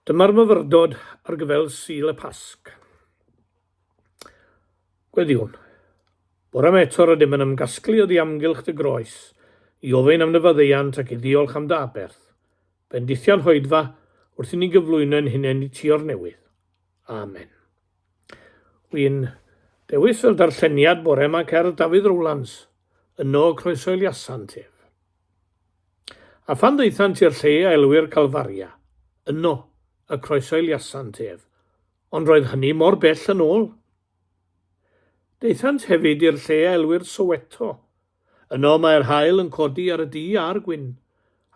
Dyma'r myfyrdod ar gyfer Sul y Pasg. Gweddïwn. Bore yma eto rydym yn ymgasglu oddi amgylch dy groes i ofyn am dy faddeuant ac i ddiolch am dy aberth. Bendithia'n hoedfa wrth i ni gyflwyno ein hunain i ti o'r newydd. Amen. Wy'n dewis fel darlleniad bore yma cerdd Dafydd Rowlands, Yno croeso Eliasant ef. A phan ddaethant i'r lle a elwir Calfaria, yno y croesoeliasant ef, ond roedd hynny mor bell yn ôl. Daethant hefyd i'r lle a elwir Soweto. Yno mae'r haul yn codi ar y du a'r gwyn,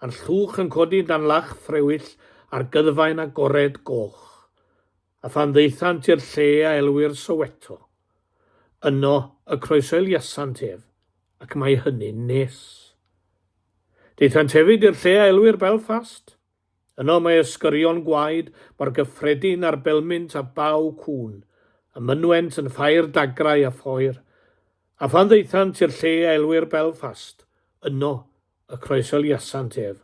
a'r llwch yn codi dan lach ffrewyll ar gyddfaen agored goch. A phan ddaethant i'r lle a elwir Soweto, yno y croesoeliasant ef, ac mae hynny'n nes. Daethant hefyd i'r lle a elwir Belfast. Yno mae ysgyrion gwaed mor gyffredin â'r belmynt a baw cŵn, a mynwent yn ffair dagrau a phoer. A phan ddaethant i'r lle a elwir Belfast, yno y croesoliasant ef,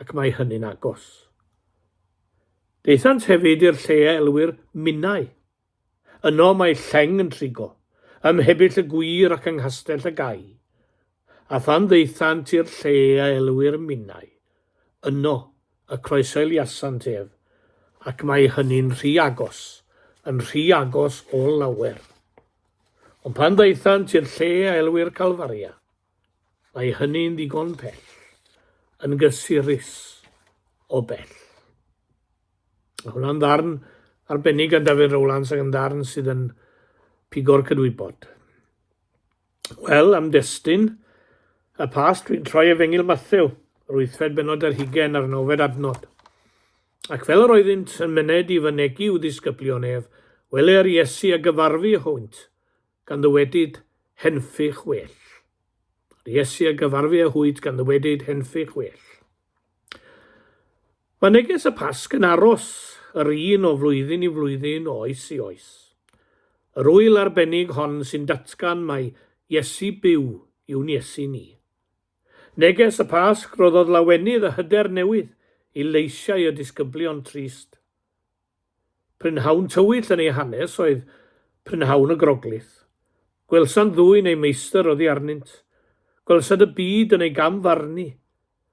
ac mae hynny'n agos. Daethant hefyd i'r lle a elwir Minnau. Yno mae lleng yn trigo, ym mhebyll y gwir ac yng nghastell y gau. A phan ddaethant i'r lle a elwir Minnau, yno y croesoeliasant ef, ac mae hynny'n rhy agos, yn rhy agos o lawer. Ond pan ddaethant i'r lle a elwir Calfaria, mae hynny'n ddigon pell, yn gysurus o bell. Mae hwnna'n ddarn arbennig gan Dafydd Rowlands ac yn ddarn sydd yn pigo'r cydwybod. Wel, am destun y Pasg, dwi'n troi Efengyl Mathew, yr wythfed bennod ar hugain a'r nawfed adnod. Ac fel yr oeddynt yn myned i fynegi i'w ddisgyblion ef, wele yr Iesu a gyfarfu hwynt, gan ddywedyd, Henffych well. Yr Iesu a gyfarfu â hwynt, gan ddywedyd, Henffych well. Mae neges y Pasg yn aros yr un o flwyddyn i flwyddyn, o oes i oes. Yr ŵyl arbennig hon sy'n datgan mai Iesu byw yw'n Iesu ni. Neges y Pasg roddodd lawenydd a hyder newydd i leisiau y disgyblion trist. Prynhawn tywyll yn ei hanes oedd prynhawn y Groglith. Gwelsant ddwyn eu meistr oddi arnynt. Gwelsant y byd yn ei gam-farnu,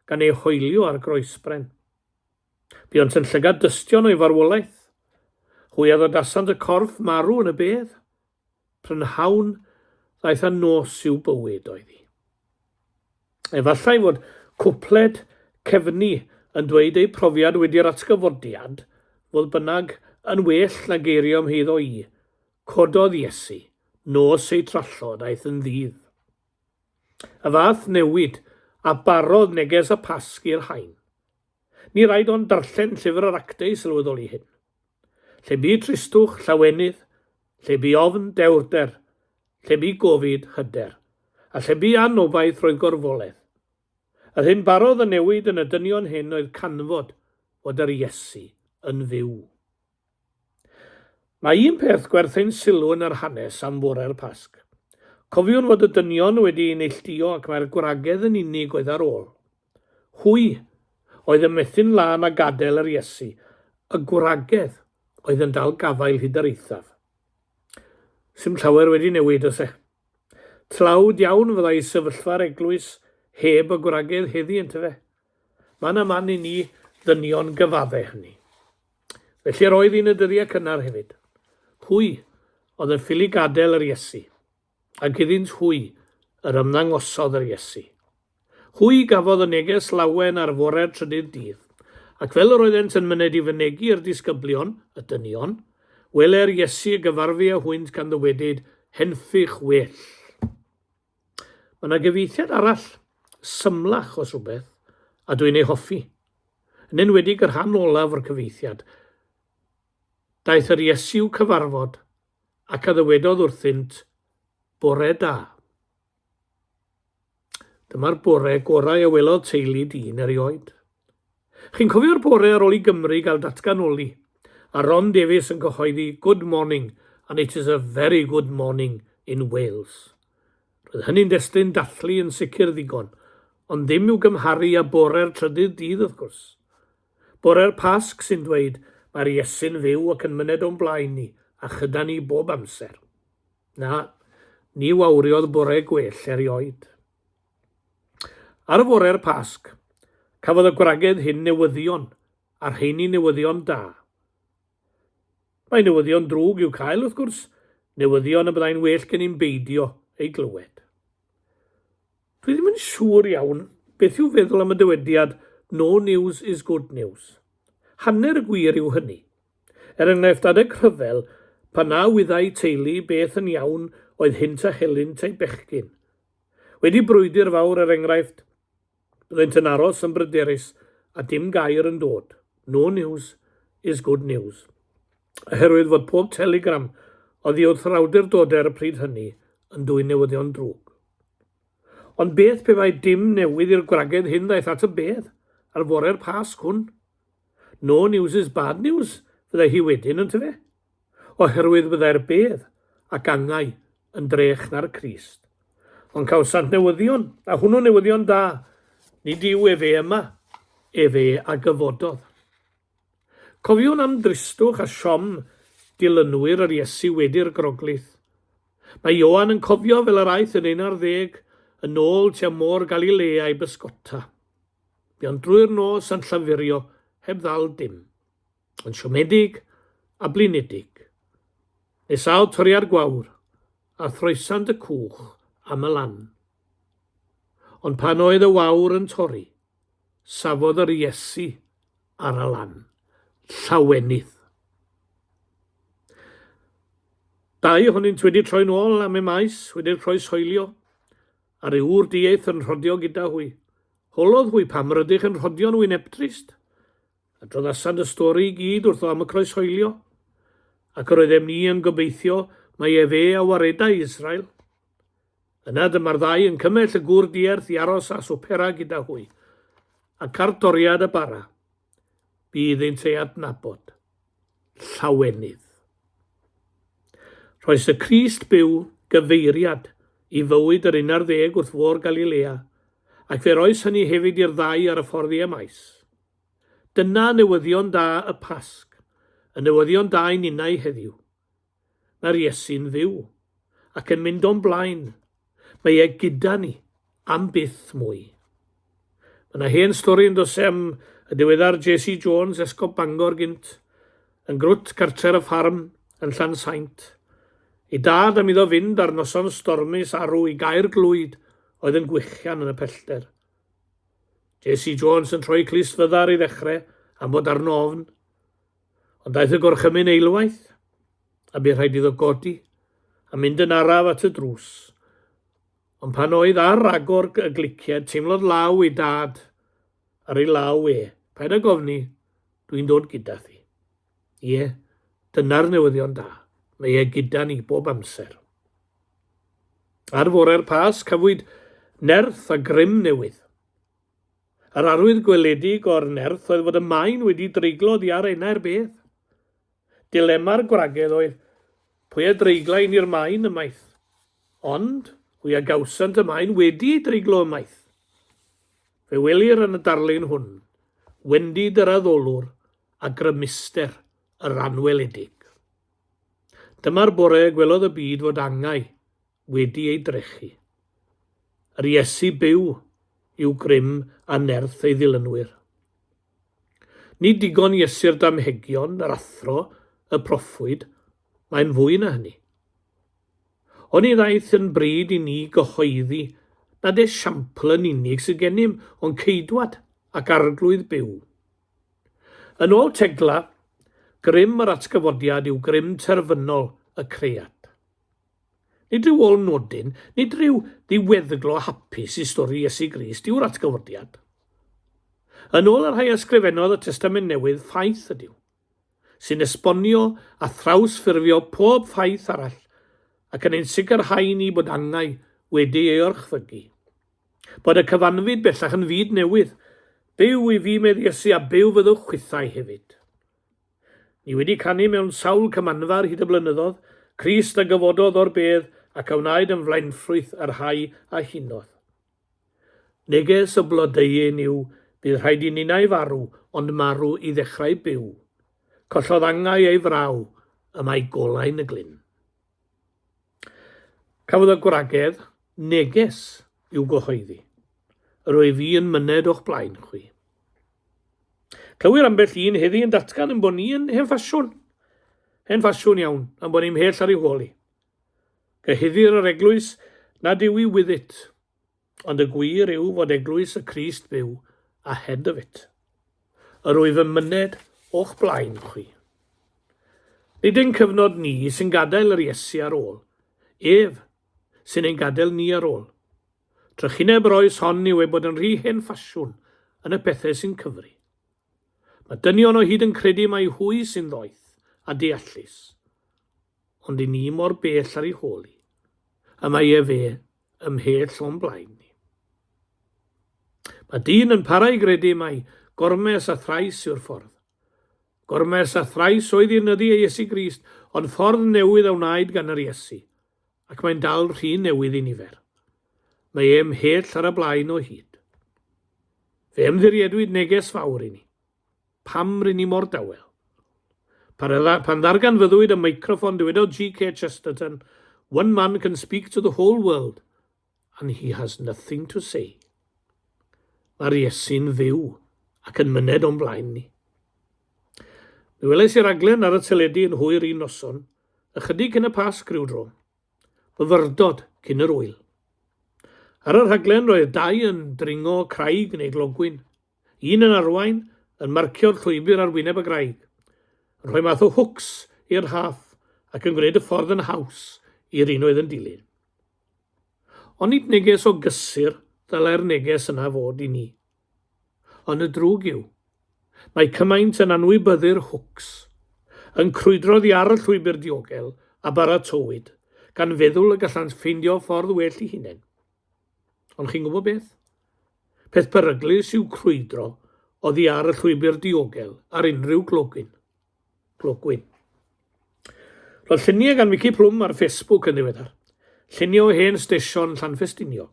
gan ei hoelio ar groesbren. Buont yn llygad dystion o'i farwolaeth. Hwy a ddodasant y corff marw yn y bedd. Prynhawn ddaeth â nos i'w bywyd oedd hi. Efallai fod cwpled Cefni yn dweud eu profiad wedi'r atgyfodiad, fodd bynnag, yn well na geiriau o'm heiddo i, Cododd Iesu, nos eu trallod aeth yn ddydd. Y fath newid a barodd neges y Pasg i'r haen. Ni raid ond darllen llyfr yr Actau i sylweddoli hyn. Lle bu tristwch, llawenydd, lle bu ofn, dewrder, lle bu gofid, hyder, a lle bu anobaith roedd gorfoledd. Yr hyn barodd y newid yn y dynion hyn oedd canfod fod yr Iesu yn fyw. Mae un peth gwerth ein sylw yn yr hanes am fore'r Pasg. Cofiwn fod y dynion wedi eu neilltuo ac mai'r gwragedd yn unig oedd ar ôl. Hwy oedd yn methu'n lân a gadael yr Iesu, y gwragedd oedd yn dal gafael hyd yr eithaf. Sim llawer wedi newid, oes e? Tlawd iawn fyddai sefyllfa'r eglwys heb y gwragedd heddi, yntyfe? Man a man i ni ddynion gyfadde hynny. Felly yr oedd hi'n y dyddiau cynnar hefyd. Hwy oedd yn ffili gadael yr Iesu, ac iddynt hwy yr ymddangosodd yr Iesu. Hwy gafodd y neges lawen ar fore'r trydydd dydd, ac fel yr oeddent yn myned i fynegi i'r disgyblion, y dynion, wele'r Iesu y gyfarfu â hwynt gan ddywedyd, Henffych well. Mae yna gyfieithiad arall, symlach os rhywbeth, a dwi'n ei hoffi. Yn enwedig y rhan olaf o'r cyfieithiad. Daeth yr Iesu i'w cyfarfod, ac a ddywedodd wrthynt, Bore da. Dyma'r bore gorau a welodd teulu dyn erioed. Chi'n cofio'r bore ar ôl i Gymru gael datganoli, a Ron Davies yn cyhoeddi 'Good morning and it is a very good morning in Wales'. Roedd hynny'n destun dathlu yn sicr ddigon, ond ddim i'w gymharu â bore'r trydydd dydd wrth gwrs. Bore'r Pasg sy'n dweud, Mae'r Iesu'n fyw ac yn myned o'n blaen ni, a chyda ni bob amser. Na, ni wawriodd bore gwell erioed. Ar fore'r Pasg, cafodd y gwragedd hyn newyddion, a rheini newyddion da. Mae newyddion drwg i'w cael, wrth gwrs, newyddion y byddai'n well gennym beidio ei glywed. Dwi ddim yn siŵr iawn beth i'w feddwl am y dywediad 'no news is good news'. Hanner y gwir yw hynny. Er enghraifft adeg rhyfel, pan na wyddai teulu beth yn iawn oedd hynt a helynt eu bechgyn. Wedi brwydr fawr er enghraifft, byddent yn aros yn bryderus a dim gair yn dod. No news is good news. Oherwydd fod pob telegram oddi wrth yr awdurdodau ar y pryd hynny yn dwyn newyddion drwg. Ond beth pe bai dim newydd i'r gwragedd hyn ddaeth at y bedd ar fore'r Pasg hwn? No news is bad news, fyddai hi wedyn, yntyfe? Oherwydd byddai'r bedd ac angau yn drech na'r Crist. Ond cawsant newyddion, a hwnnw newyddion da, nid yw efe yma, efe a gyfododd. Cofiwn am dristwch a siom dilynwyr yr Iesu wedi'r groglith. Mae Ioan yn cofio fel yr aeth yn unarddeg yn ôl tua môr Galilea i bysgota. Buont drwy'r nos yn llafurio heb ddal dim, yn siomedig a blinedig. Nes aw toriad gwawr, a throesant y cwch am y lan. Ond pan oedd y wawr yn torri, safodd yr Iesu ar y lan. Llawenydd. Dau ohonynt wedi troi'n ôl am eu maes, wedi'r croeshoelio, a rhyw ŵr dieithr yn rhodio gyda hwy. Holodd hwy, Pam rydych yn rhodio'n wynebdrist? Adroddasant y stori i gyd wrtho am y croeshoelio, ac yr oeddem ni yn gobeithio mai efe a waredai Israel. Yna dyma'r ddau yn cymell y gŵr dierth i aros a swpera gyda hwy, ac ar doriad y bara, bu iddynt ei adnabod. Llawenydd. Rhoes y Crist byw gyfeiriad i fywyd yr unarddeg wrth fôr Galilea, ac fe roes hynny hefyd i'r ddau ar y ffordd i Emaus. Dyna newyddion da y Pasg, y newyddion da i ninnau heddiw. Mae'r Iesu'n fyw, ac yn mynd o'n blaen. Mae e gyda ni, am byth mwy. Mae yna hen stori yn does e am y diweddar JC Jones, Esgob Bangor gynt, yn grwt cartre'r y ffarm yn Llansaint. Ei dad am iddo fynd ar noson stormus arw i Gaer Glwyd oedd yn gwichian yn y pellter. JC Jones yn troi clust fyddar i ddechrau am fod arno ofn. Ond daeth y gorchymyn eilwaith, a bu rhaid iddo godi a mynd yn araf at y drws. Ond pan oedd ar agor y glicied, teimlodd law ei dad ar ei law e. Paid ag ofni, dwi'n dod gyda thi. Ie, dyna'r newyddion da. Mae e gyda ni bob amser. Ar fore'r Pasg cafwyd nerth a grym newydd. Yr arwydd gweledig o'r nerth oedd fod y maen wedi dreiglo oddi ar enau'r bedd. Dilema'r gwragedd oedd, pwy a dreiglai ni'r maen ymaith? Ond, hwy a gawsant y maen wedi ei dreiglo ymaith. Fe welir yn y darlun hwn, wendid yr addolwr a grymuster yr anweledig. Dyma'r bore y gwelodd y byd fod angau wedi ei drechu. Yr Iesu byw yw grym a nerth ei ddilynwyr. Nid digon Iesu'r damhegion, yr athro, y proffwyd, mae'n fwy na hynny. Oni ddaeth yn bryd i ni gyhoeddi nad esiampl yn unig sydd gennym o'n ceidwad ac arglwydd byw. Yn ôl Tegla, grym yr atgyfodiad yw grym terfynol y cread. Nid rhyw ôl-nodyn, nid rhyw ddiweddglo hapus i stori Iesu Grist yw'r atgyfodiad. Yn ôl y rhai a ysgrifennodd y Testament Newydd, ffaith ydyw, sy'n esbonio a thrawsffurfio pob ffaith arall ac yn ein sicrhau ni bod angau wedi ei orchfygu. Bod y cyfanfyd bellach yn fyd newydd. Byw i fi, medd Iesu, a byw fyddwch chwithau hefyd. Ni wedi canu mewn sawl cymanfa ar hyd y blynyddodd, Crist a gyfododd o'r bedd ac a wnaed yn flaenffrwyth y rhai a hunodd. Neges y blodeuyn yw, bydd rhaid i ninnau farw, ond marw i ddechrau byw. Collodd angau ei fraw, y mae golau'n y glyn. Cafodd y gwragedd neges i'w gyhoeddi. Yr wyf fi yn myned o'ch blaen chwi. Clywir ambell un heddi yn datgan yn bod ni yn hen ffasiwn. Hen ffasiwn iawn, am bod ni'n mhell ar ei hôl hi. Cyhuddir yr eglwys nad yw i with it, Ond y gwir yw fod eglwys y Crist byw ahead of it. Yr wyf yn myned o'ch blaen chwi. Nid ein cyfnod ni sy'n gadael yr Iesu ar ôl. Ef sy'n ein gadael ni ar ôl. Trychineb yr oes hon yw ei bod yn rhy hen ffasiwn yn y pethau sy'n cyfri. Mae dynion o hyd yn credu mai hwy sy'n ddoeth a deallus. Ond i ni mor bell ar ei hôl hi. Y mae efe ymhell o'n blaen ni. Mae dyn yn para i gredu mai gormes a thrais yw'r ffordd. Gormes a thrais oedd i nyddu ei Iesu Grist, ond ffordd newydd a wnaed gan yr Iesu, ac mae'n dal rhy newydd i nifer. Mae e ymhell ar y blaen o hyd. Fe ymddiriedwyd neges fawr i ni. Pam rŷn ni mor dawel? Pan, pan ddarganfyddwyd y meicroffon dywedodd GK Chesterton, One man can speak to the whole world and he has nothing to say. Mae'r Iesu'n fyw ac yn myned o'n blaen ni. Mi welais i raglen ar y teledu yn hwyr un noson, ychydig cyn y Pasg rhyw dro. Myfyrdod cyn yr ŵyl. Ar y rhaglen roedd dau yn dringo craig neu glogwyn. Un yn arwain, yn marcio'r llwybr ar wyneb y graig, yn rhoi math o hwcs i'r rhaff ac yn gwneud y ffordd yn haws i'r un oedd yn dilyn. Ond nid neges o gysur ddylai'r neges yna fod i ni. Ond y drwg yw, mae cymaint yn anwybyddu'r hwcs, yn crwydro oddi ar y llwybr diogel a baratowyd, gan feddwl y gallant ffeindio ffordd well i hunain. Ond chi'n gwybod beth? Peth peryglus yw crwydro oddi ar y llwybr diogel ar unrhyw glogyn. Clogwyn. Roedd lluniau gan Mici Plwm ar Facebook yn ddiweddar. Lluniau o hen stesion Llanffestiniog.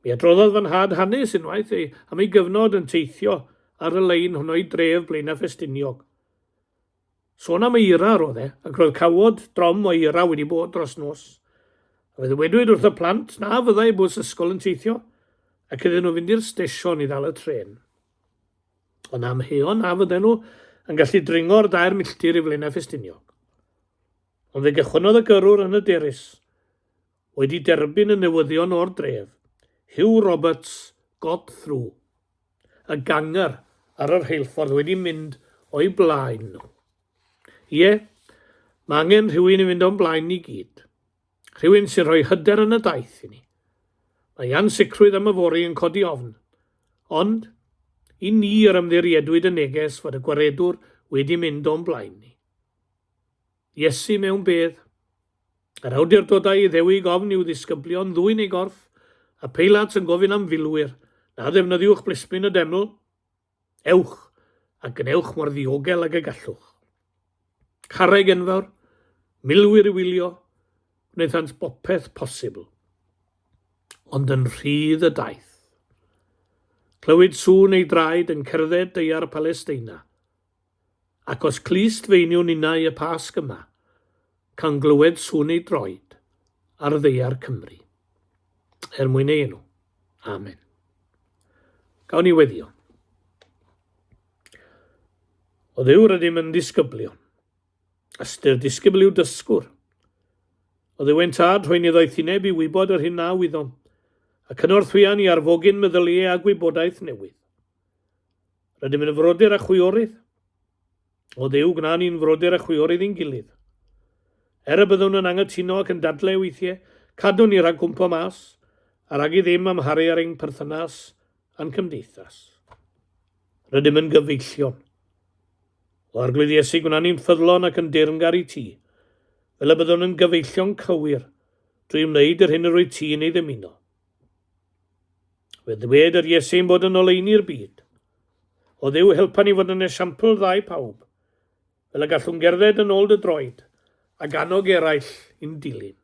Mi adroddodd fy nhad hanes unwaith ei, am ei gyfnod yn teithio ar y lein honno i dref Blaenau Ffestiniog. Sôn am eira roedd e, ac roedd cawod drom o eira wedi bod dros nos. A fe ddywedwyd wrth y plant na fyddai bws ysgol yn teithio, ac iddyn nhw fynd i'r stesion i ddal y trên. Ond amheuon na fydden nhw yn gallu dringo'r dair milltir i Flaenau Ffestiniog. Ond fe gychwynnodd y gyrrwr yn hyderus, wedi derbyn y newyddion o'r dref, Hugh Roberts got through. y ganger ar y rheilffordd wedi mynd o'u blaen nhw. Ie, mae angen rhywun i fynd o'n blaen ni gyd. Rhywun sy'n rhoi hyder yn y daith i ni. Mae ansicrwydd am yfory yn codi ofn. Ond, i ni yr ymddiriedwyd y neges fod y Gwaredwr wedi mynd o'n blaen ni. Iesu mewn bedd. Yr awdurdodau Iddewig ofn i'w ddisgyblion ddwyn ei gorff, a Peilat yn gofyn am filwyr, Na ddefnyddiwch blismyn y deml. Ewch, a gwnewch mor ddiogel ag y gallwch. Carreg enfawr, milwyr i wylio, gwnaethant bopeth posibl. Ond yn rhydd y daith. Clywyd sŵn ei draed yn cerdded daear Palesteina. Ac os clust feiniwn innau y Pasg yma, cawn glywed sŵn ei droed ar ddaear Cymru. Er mwyn ei enw. Amen. Gawn ni weddio. O Dduw, rydym yn ddisgyblion. Ystyr disgybl yw dysgwr. O Dduw ein Tad, rhoi ni ddoethineb i wybod yr hyn na wyddom, a cynorthwya ni arfogyn meddyliau a gwybodaeth newydd. Rydym yn frodyr a chwiorydd. O Dduw, gwna ni'n frodyr a chwiorydd i'n gilydd. Er y byddwn yn anghytuno ac yn dadlau weithiau, cadwn ni rhag cwmpo mas, a rhag i ddim amharu ar ein perthynas a'n cymdeithas. Rydym yn gyfeillion. O Arglwydd Iesu, gwna ni'n ffyddlon ac yn deyrngar i ti, fel y byddwn yn gyfeillion cywir drwy wneud yr hyn yr wyt ti'n ei ddymuno. Fe ddwed yr Iesu ein bod yn oleuni'r byd. O Dduw, helpa ni fod yn esiampl dda i pawb, fel y gallwn gerdded yn ôl dy droed ac annog eraill i'n dilyn.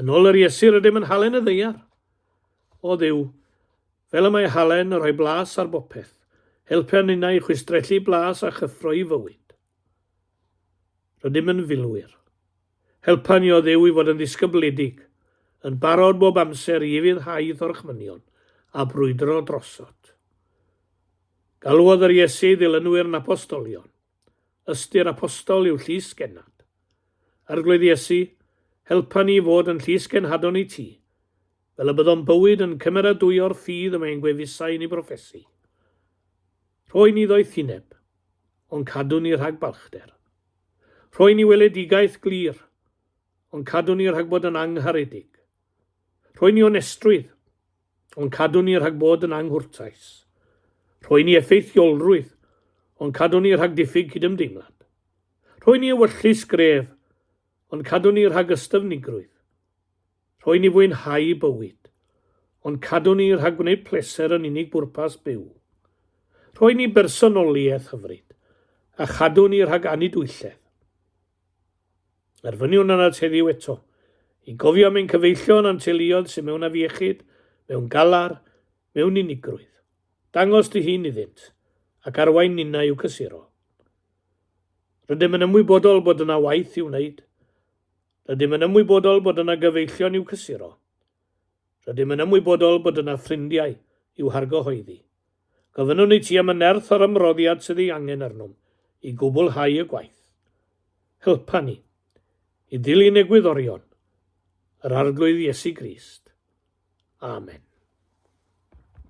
Yn ôl yr Iesu rydym yn halen y ddaear. O Dduw, fel y mae halen yn rhoi blas ar bopeth, Helpa ninnau i chwistrellu blas a chyffro i fywyd. Rydym yn filwyr. Helpa ni o Dduw i fod yn ddisgybledig, yn barod bob amser i ufuddhau i'th orchmynion a brwydro drosot. Galwodd yr Iesu ei ddilynwyr yn apostolion. Ystyr apostol yw llys gennad. Arglwydd Iesu, helpa ni i fod yn llys genhadon i ti, fel y byddo'n bywyd yn cymeradwyo'r ffydd y mae ein gwefusau yn ei broffesu. Rho i ni ddoethineb, ond cadw ni rhag balchder. Rho i ni weledigaeth glir, ond cadw ni rhag bod yn angharedig. Rho i ni onestrwydd, ond cadw ni rhag bod yn anghwrtais. Rho i ni effeithiolrwydd, ond cadw ni rhag diffyg cydymdeimlad. Rho i ni ewyllys gref, ond cadw ni rhag ystyfnigrwydd. Rho i ni fwynhau bywyd, ond cadw ni rhag gwneud pleser yn unig bwrpas byw. Rho i ni bersonoliaeth hyfryd, a chadw ni rhag anidwylledd. Erfyniwn arnat heddiw eto, i gofio am ein cyfeillion a'n teuluoedd sydd mewn afiechyd, mewn galar, mewn unigrwydd. Dangos dy hun iddynt, ac arwain ninnau i'w cysuro. Rydym yn ymwybodol bod yna waith i'w wneud, Rydym yn ymwybodol bod yna gyfeillion i'w cysuro. Rydym yn ymwybodol bod yna ffrindiau i'w hargyhoeddi. Gofynnwn i ti am y nerth a'r ymroddiad sydd ei angen arnom i gwblhau y gwaith. Helpa ni i ddilyn egwyddorion yr Arglwydd Iesu Grist. Amen.